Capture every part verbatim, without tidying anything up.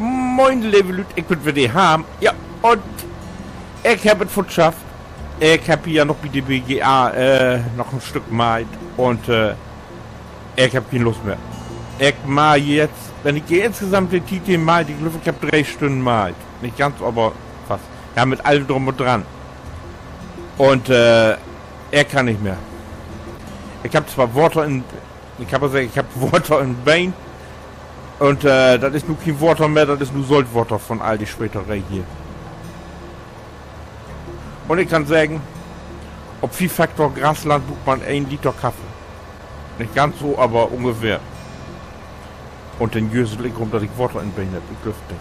Moin, leve Lüüd, ik bün weer de Harm. Ja, un ik hebb et foort schafft. Ik hebb hier noch bi de B G A, äh, noch en Stück meiht. Un, äh, ik hebb keen Lust mehr. Ik maak jetzt, wenn ik hier insgesamt de Tiet hier meiht, ik glööv, ik hebb dree Stünnen meiht. Nich ganz, aver fast. Ja, mit allem drum un dran. Un, äh, ik kann nich mehr. Ik hebb zwar Water in, ik hebb al seggt, ik hebb Water in Been. Un, äh, dat is nu keen Water mehr, dat is nu Soltwater von all de Sweteree hier. Un ik kann seggen, op fief Hektar Grasland bruukt man een Liter Kaffee. Nich ganz so, aver ungefähr. Un denn jösel ik rum, dat ik Water in Been hebb. Ik glööv nich.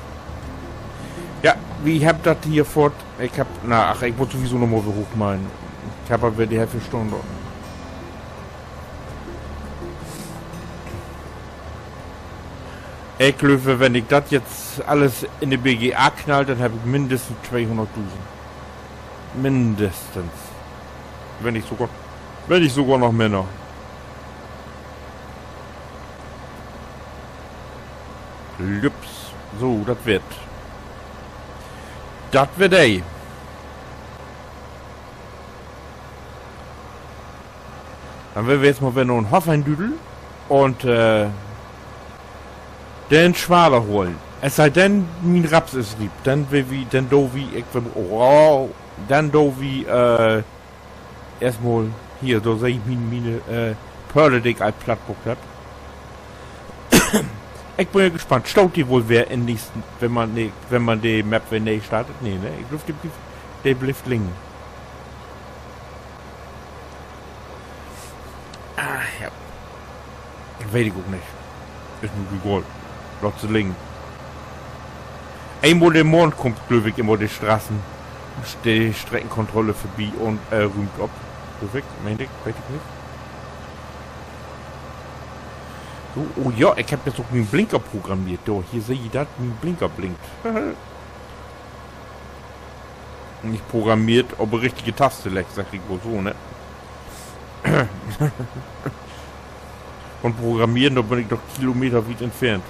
Ja, wi hebbt dat hier foort. Ik hebb, na, ach, ik mutt sowieso noch mal weer hooch meihen. Ik hebb al weer de Hälft stahn laten. Ik glööv, wenn ik dat jetzt alles in de B G A knall, denn hebb ik mindestens tweehunnertdusend. Mindestens. Wenn nich sogor, wenn nich sogor noch mehr. Lüps. So, dat weer, dat weer de. Denn wüllt wi jetzt mal weer na'n Hoff hen düdeln un, äh, den Schwader holen. Es sei denn, mien Raps is riep. Denn will wi, denn doot wi, ik will, oh, denn doot wi, äh, eerstmal hier, dor seh ik mien, miene, äh, Pölle, de ik al plattbuckt hebb. Ik bün ja gespannt. Staht de woll weer in nächsten, wenn man, nee, wenn man de Map weer nee startet? Nee, ne? Ik glööv, de blifft, de blifft liggen. Ah, ja. Weet ik ok nich. Is nu egaal. Laat se liggen. Eenmal de Maand kummt, glööv ik, immer de Straßen-, de Streckenkontrolle vörbi un, äh, rüümt op. Glööv ik, meen ik, weet ik nich. So, oh ja, ik hebb jetzt ok mien Blinker programmeert. Dor, hier seht ji dat, mien Blinker blinkt. Nich programmeert, op de richtige Taste leggt, segg ik mal so, ne? Von programmeren, dor bün ik doch kilometerwiet entfernt.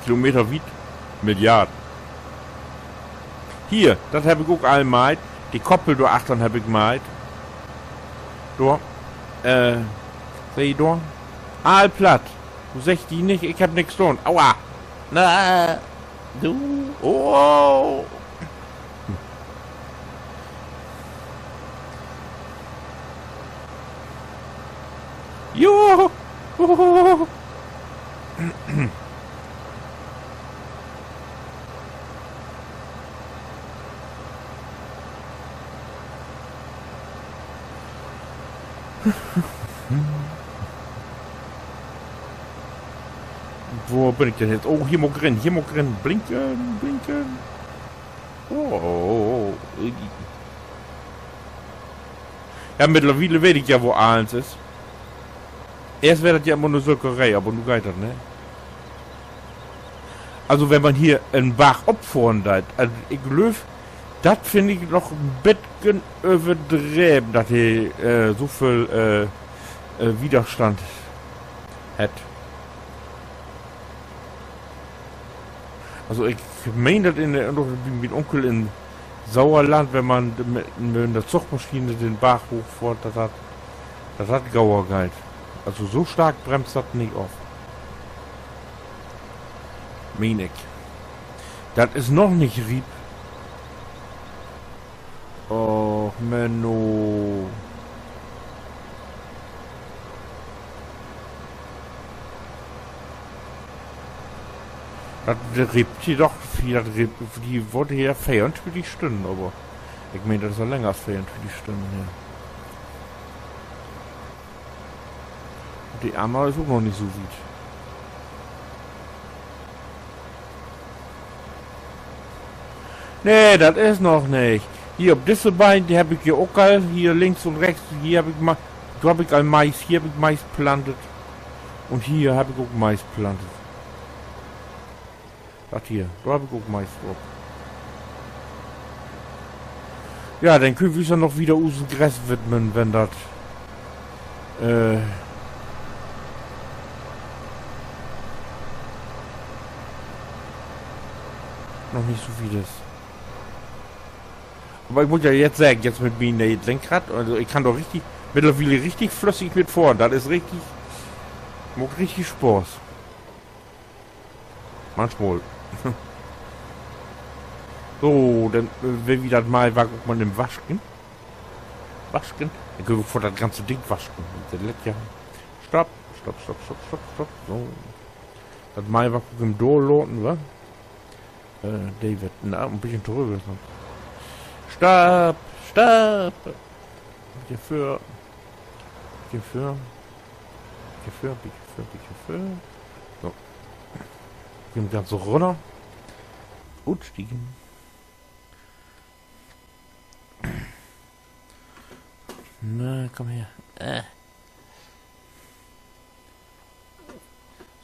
Kilometerwiet? Milliarden. Hier, dat hebb ik ok all meiht. De Koppel dor achtern hebb ik meiht. Dor. Äh, seht ji dor? All platt. Du seggst di nich, ik hebb nix daan. Aua. Na, du. Oh. Jo. Wo bün ik denn nu? Oh, hier mutt ik rin, hier mutt ik rin. Blinken, blinken. Oh. Ja, mittlerwiel weet ik ja, wo allens is. Eerst weer dat ja immer 'ne Sökeree, aver nu geiht dat, ne? Also, wenn man hier en Barg opfohren deit, also, ik glööv, dat finn ik noch en beten överdreven, dat he, äh, so veel, äh, äh, Widerstand hett. Also, ik meen dat in de, noch bi mien Unkel in Sauerland, wenn man mit, mit de Zugmaschine den Barg hoochfohrt, dat dat, dat dat gauer geiht. Also, so stark bremst dat nich of. Meen ik. Dat is noch nich riep. Och, Menno. Dat, dat rippt hier doch, dat rippt, de word hier veeruntwintig Stünnen, aver ik meen, dat is al länger as veeruntwintig Stünnen her. De anner is ok noch nich so wiet. Nee, dat is noch nich. Hier op disse beiden, de hebb ik hier ok al, hier links un rechts, hier hebb ik Ma-, dor hebb ik al Mais, hier hebb ik Mais plantet. Un hier hebb ik ok Mais plantet. Dat hier, dor hebb ik ok Mais op. Ja, denn köönt wi us ja noch wieder usen Gras widmen, wenn dat, äh, noch nich so wiet is. Aver ik mutt ja jetzt seggen, jetzt mit mien nee'et Lenkrad, also ik kann dor richtig, mittlerwiel richtig flüssig mit fohren. Dat is richtig, maakt richtig Spaaß. Manchmal. So, denn, äh, will wi dat Maiwark ok mal even wasken. Wasken? Denn köönt wi ok foorts dat ganze Ding wasken. Dat lett ja. Stopp, stopp, stopp, stopp, stopp, stopp. So. Dat Maiwark ok even dor laten, wa? Äh, de warrt, na, en beten torügg. Stopp, stopp. Bietje vör. Bietje vör. Bietje vör, bietje vör, bietje vör. So. Even ganz so rünner. Utstiegen. Na, kumm her. Äh.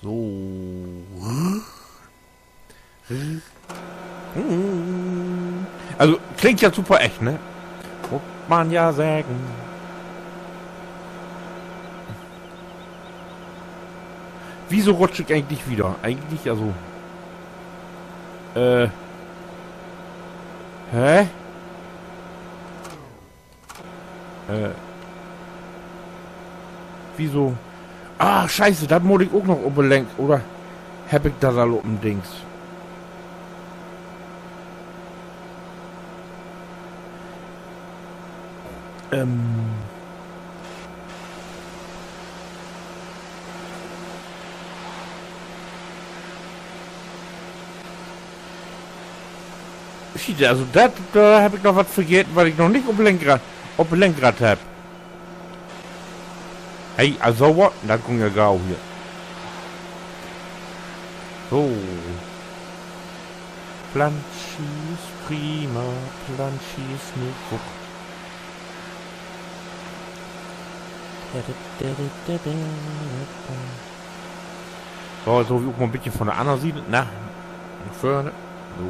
So. Also, klingt ja super echt, ne? Mutt man ja seggen. Wieso rutsch ik egentlich wieder? Egentlich, also. Äh. Hä? Äh. Wieso? Ah, Scheiße, dat mutt ik ok noch op de Lenk-, oder hebb ik dat al op en Dings? Ähm. Schiet, also dat, dor hebb ik noch wat vergeten, wat ik noch nich op Lenkrad, op Lenkrad hebb. Hey, also wat? Dat gung ja gau hier. So. Planschi is prima, Planschi is nu fuort. So, so wi ok mal en beten von de anner Siet. Na, vörn. So.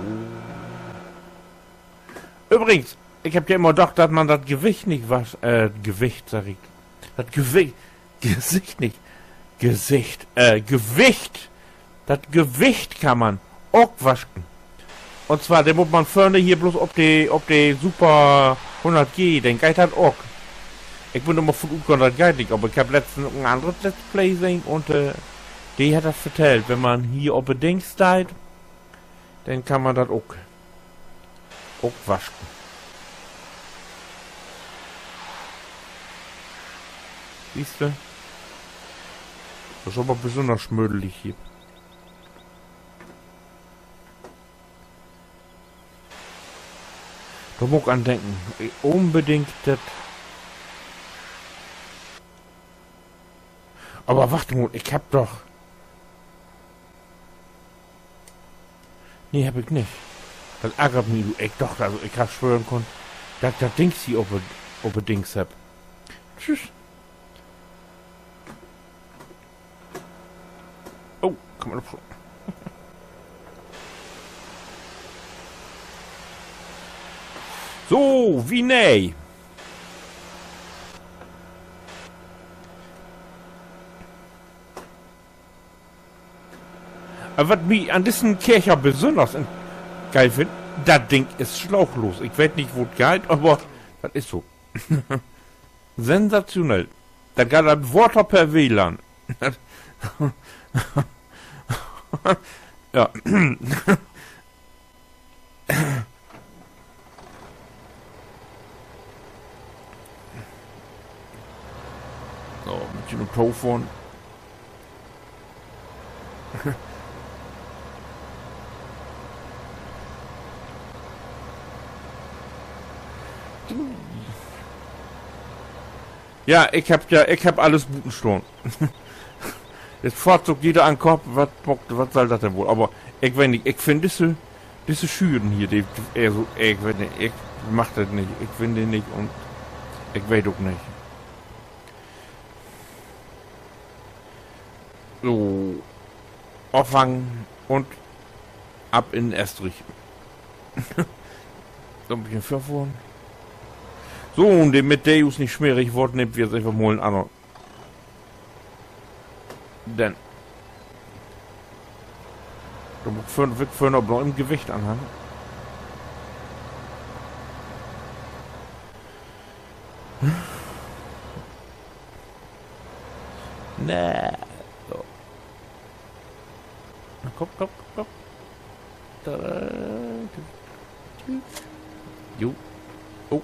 Übrigens, ik hebb ja immer dacht, dat man dat Gewicht nich was-, äh, Gewicht, segg ik. Dat Gewi-, Gesicht nich. Gesicht, äh, Gewicht. Dat Gewicht kann man ok wasken. Un zwar, de mutt man vörn hier bloots op de, op de Super hunnert G, denn geiht dat ok. Ik bün immer von utgahn, dat geiht nich, aver ik hebb letztens ok en anneret Let's Play sehn un, äh, de hett dat vertellt, wenn man hier op de Dings steiht, denn kann man dat ok, ok wasken. Siehst du? Dat is aver besünners mödelig hier. Dor mutt ik an denken. Unbedingt dat. Aver wacht mal, ik hebb doch Nee, hebb ik nich. Dat argert mi nu. Ik doch, also, ik harr swören kunnt, dat ik dat Dings hier op, op de Dings hebb. Tschüss. Oh, kann man op. So, wie nee. Aver wat mi an dissen Karcher besünners in-, geil finn, dat Ding is slaaglos. Ik weet nich, wo 't geiht, aver dat is so. Sensationell. Dat geiht an Water per W lan. Ja. So, mit dem Telefon. Ja, ik hebb ja, ik hebb allens buten stahn. Jetzt faat sik ok jeder an 'n Kopp, wat, wat sall dat denn woll? Aver ik weet nich, ik finn disse, disse Schüren hier, de, also, ik weet nich, ik mag dat nich, ik finn de nich un ik weet ok nich. So, opfangen un ab in Estrich. So, en beten vörfohren. So, un de, mit de us nich smerig word, nehmt wi jetzt eenfach mal en anner. Denn. Dor mutt ik vörn, will ik vörn op noch en Gewicht anhangen. Nee. So. Na, komm, komm, komm. Da, da, da. Jo. Oh.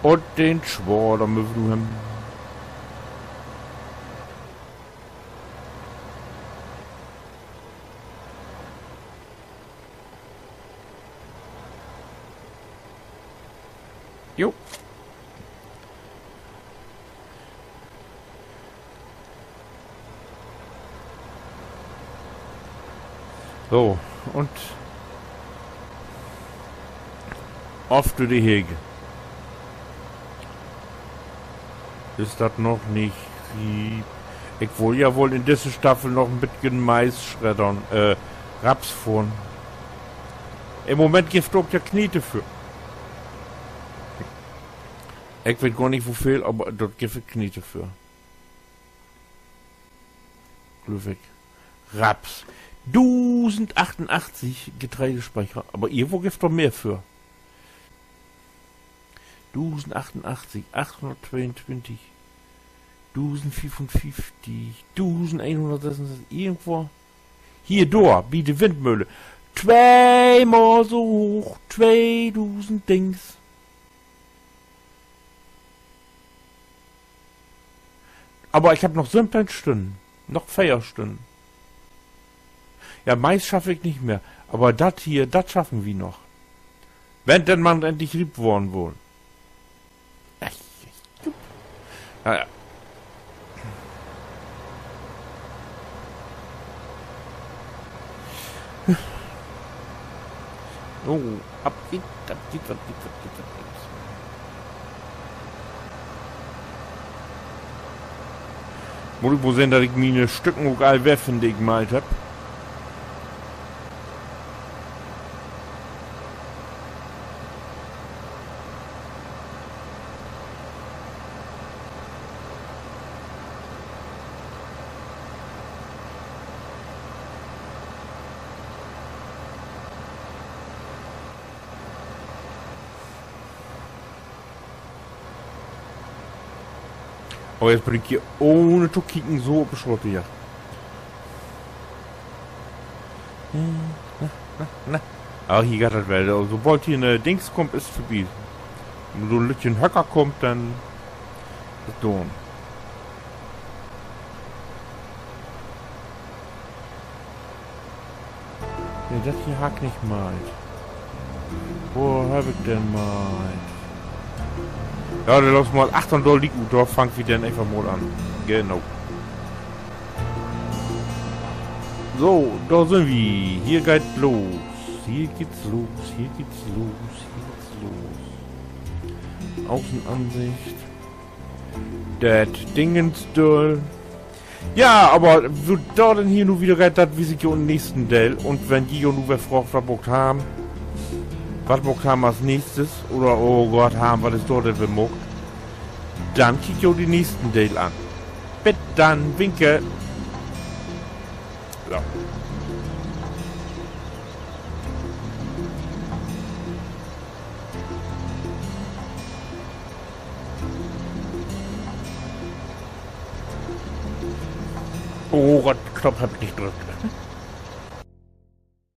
Un den Schwader mööt wi nu hebben. Jo. So, un af dör de Hege. Is dat noch nich riep? Ik wull ja woll in disse Staffel noch en beten Mais schreddern, äh, Raps fohren. In Moment gifft dat ok ja Knete för. Ik weet gor nich, woveel, aver dor gifft dat Knete för. Glööv ik. Raps. Dusend achtunachtzig Getreidespeicher. Aver irgendwo gifft dat doch mehr för. Dusend achtunachtzig, achthunnerttweeuntwintig, dusend fiefunfieftig, dusend eenhunnertsessunsesstig, irgendwo. Hier, dor, bi de Windmöhle. Tweemal so hooch, tweedusend Dings. Aver ik heff noch söventeihn Stünnen. Noch veer Stünnen. Ja, Mais schaff ik nich mehr. Aver dat hier, dat schaffen wi noch. Wenn denn man endlich riep worrn wull. Ach, na ja. Oh, ab geht's, ab geht's, ab geht's, ab geht's, ab geht's. Mutt ik mal sehn, dat ik miene Stücken ok all weer finn, de ik meiht hebb. Oh, nu bün ik hier ahn to kieken, so op de Straat, ja. Na, na, na. Ah, hier geiht dat wedder. Sobold hier en Dings kummt, is vörbi. Wenn so 'n lüttjen Höcker kummt, denn is dor. Nee, dat hier harr ik nich meiht. Wo heff ik denn meiht? Ja, denn laat mal achtern dor liek ut, dor fangt wi denn eenfach mal an. Genau. So, dor sünd wi. Hier geiht los. Hier geht's los. Hier geht's los. Hier geht's los. Außenansicht. Dat Dingens dör. Ja, aver wo dat denn hier nu wieder geiht, dat wies ik jo in'n nächsten Deel. Un wenn ji jo nu weer fraagt, wat maakt wi, wat maakt wi as nächstes, oder, oh Gott, Harm, wat is dor denn weer maakt, denn kiekt jo den nächsten Deel an. Bit denn, winke. So. Oh Gott, Knopp heff ik nich drückt.